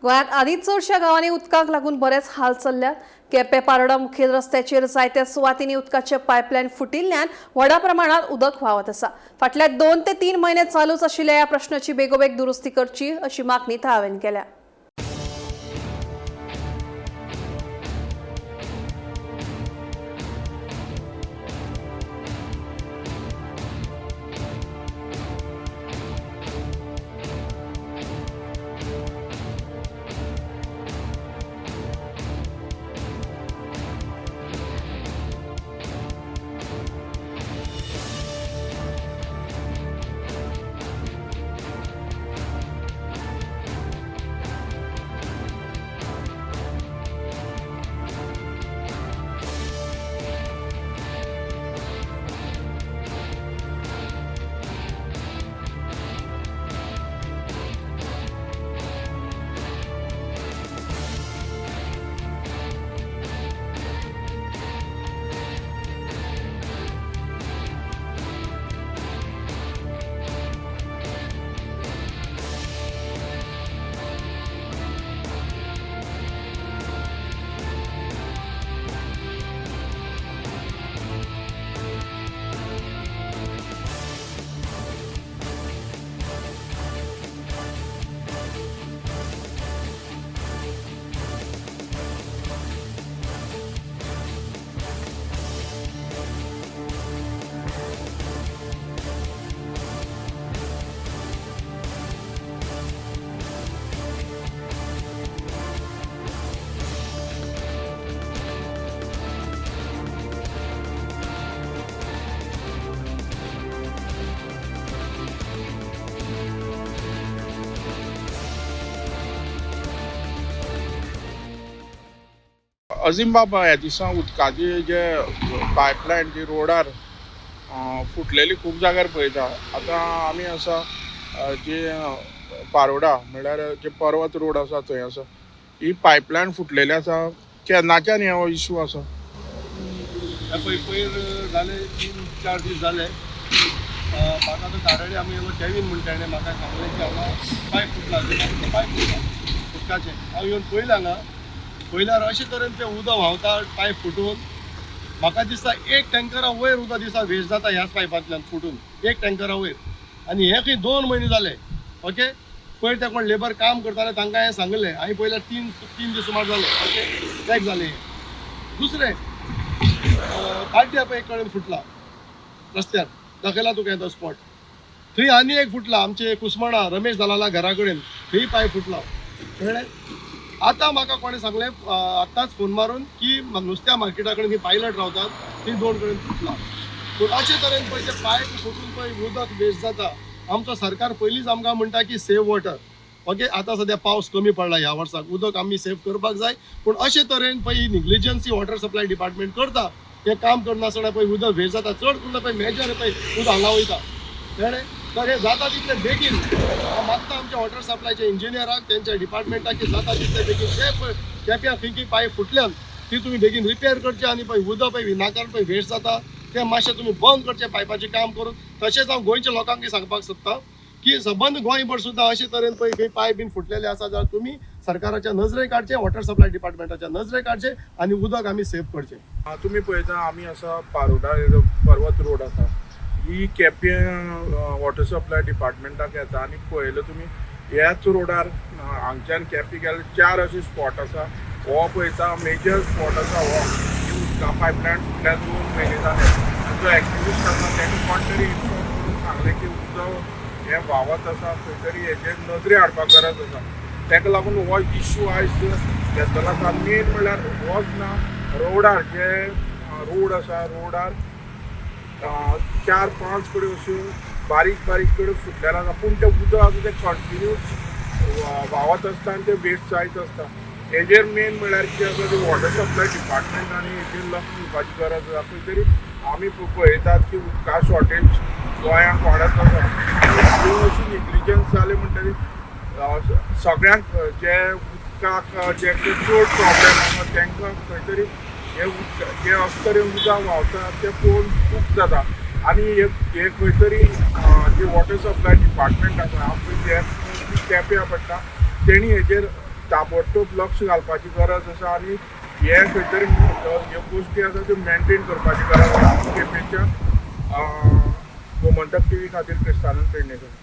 गोंयांत आदींच चडश्या गांवांनी उदकाक लागून बरेच हाल चल्ल्यात. केपें पारोडा मुखेल रस्त्याचेर जायत्या सुवातींनी उदकाचे पायपलायन फुटिल्ल्यान व्हडा प्रमाणात उदक व्हांवत आसा. फाटल्या 2 ते 3 म्हयने चालूच आशिल्ल्या ह्या प्रश्नाची बेगोबेग दुरुस्ती करची अशी मागणी थळाव्यांनी केल्या. अजीम बाबा ह्या दिसा उदकाची जे पायपलायन जी रोडार फुटलेली खूब जाग्यार पळयता. आतां आमी आसा जी पारोडा म्हणल्यार जे पर्वत रोड आसा थंय आसा, ही पायपलायन फुटलेली आसा. केन्नाच्यान हो इशू आसा? पळय पयर जाले 3-4 दीस जाले. म्हाका आतां तारळे आमी येयलो केवीन म्हणटा तेणें म्हाका सांगलें की हांगा पायप फुटला, पायप फुटला उदकाचें. हांव येवन पळयलें हांगा, पळयल्यार अशे तरेन तें उदक व्हांवता पायप फुटून. म्हाका दिसता एक टँकरा वयर उदक दिसता वेस्ट जाता ह्याच पायपांतल्यान फुटून, एक टँकरा वयर. आनी हे खंय 2 म्हयने जाले. ओके, पयर ते कोण लेबर काम करताले तांकां हांवें सांगलें, हांवें पळयल्यार 3 दीस सुमार जाले. ओके, पॅक जालें हें. दुसरें पाड्ड्या पळय एक कडेन फुटला रस्त्यार, दाखयला तुका तो स्पॉट. थंय आनी एक फुटला आमचे कुसमणा रमेश दलाला घरा कडेन, थंय पायप फुटला. कळ्ळें? आतां म्हाका कोणें सांगलें आत्तांच फोन मारून की नुस्त्या मार्केटा कडेन ही पायलट रावतात ती 2 कडेन फुटला. पूण अशे तरेन पळय ते पायप फुटून पळय उदक वेस्ट जाता. आमचो सरकार पयलींच आमकां म्हणटा की सेव वॉटर. ओके, आतां सद्या पावस कमी पडला ह्या वर्साक, उदक आमी सेव करपाक जाय. पूण अशे तरेन पळय ही निग्लिजन्सी वॉटर सप्लाय डिपार्टमेंट करता, तें काम करनासतना पळय उदक वेस्ट जाता. चड करून पळय मेजर पळय उदक हांगा वयता. कळ्ळें? तर हें जाता तितलें बेगीन हांव मागता आमच्या वॉटर सप्लायच्या इंजिनियराक, तेंच्या डिपार्टमेंटाक की जाता तितलें बेगीन ते पळय केप्यां खंय खंय पायप फुटल्यान ती तुमी बेगीन रिपेर करचे आनी पळय उदक पळय विनाकारण पळय वेस्ट जाता तें मातशें तुमी बंद करचें पायपाचें काम करून. तशेंच हांव गोंयच्या लोकांकय सांगपाक सोदता की सबंद गोंयभर सुद्दां अशे तरेन पळय खंय पायप बीन फुटलेले आसा जाल्यार तुमी सरकाराच्या नजरेक काडचें, वॉटर सप्लाय डिपार्टमेंटाच्या नजरेक काडचें आनी उदक आमी सेव करचें. तुमी पळयता आमी आसा पारोडा पर्वत रोड आसा, ही केपें वॉटर सप्लाय डिपार्टमेंटाक येता. आनी पळयलें तुमी ह्याच रोडार हांगच्यान केपें गेल्यार 4 अशे स्पॉट आसा. हो पळयता मेजर स्पॉट आसा हो, ही उदका पायपलायन फुटल्यार 2 म्हयने जाले. आनी जो एक्टिविस्ट आसा तेणें कोण तरी इन्फॉर्म करून सांगलें की उदक हें व्हांवत आसा, खंय तरी हेजेर नदरे हाडपाक गरज आसा. ताका लागून हो इशू आयज घेतलो आसा. मेन म्हणल्यार होच ना, रोडार जे रोड आसा रोडार 4-5 कडेन अश्यो बारीक बारीक कडेन फुटलेले आसा. पूण तें उदक आसा तें कंटिन्यूस व्हांवत आसता आनी तें वेस्ट जायत आसता. हेजेर मेन म्हणल्यार कितें आसा तें वॉटर सप्लाय डिपार्टमेंट आनी हेजेर लक्ष दिवपाची गरज आसा. खंय तरी आमी पळयतात की उदका शॉर्टेज गोंयांत वाडत आसा. ह्यो अशी निग्लिजन्स जाले म्हणटकीर सगळ्यांक जे उदकाक जे चड प्रॉब्लेम आसा तांकां खंय तरी हे उदक जे अशें तरेन उदक व्हांवता तें पळोवन खूब जाता. आनी हे खंय तरी जे वॉटर सप्लाय डिपार्टमेंट आसा आमकां जे केप्यां पडटा तेणी हेजेर ताबडतोब लक्ष घालपाची गरज आसा आनी हे खंय तरी ह्यो गोश्टी आसा त्यो मेनटेन करपाची गरज आसा. केपेंच्या गोमंतक टीव्ही खातीर क्रिस्तानंद पेडणेकर.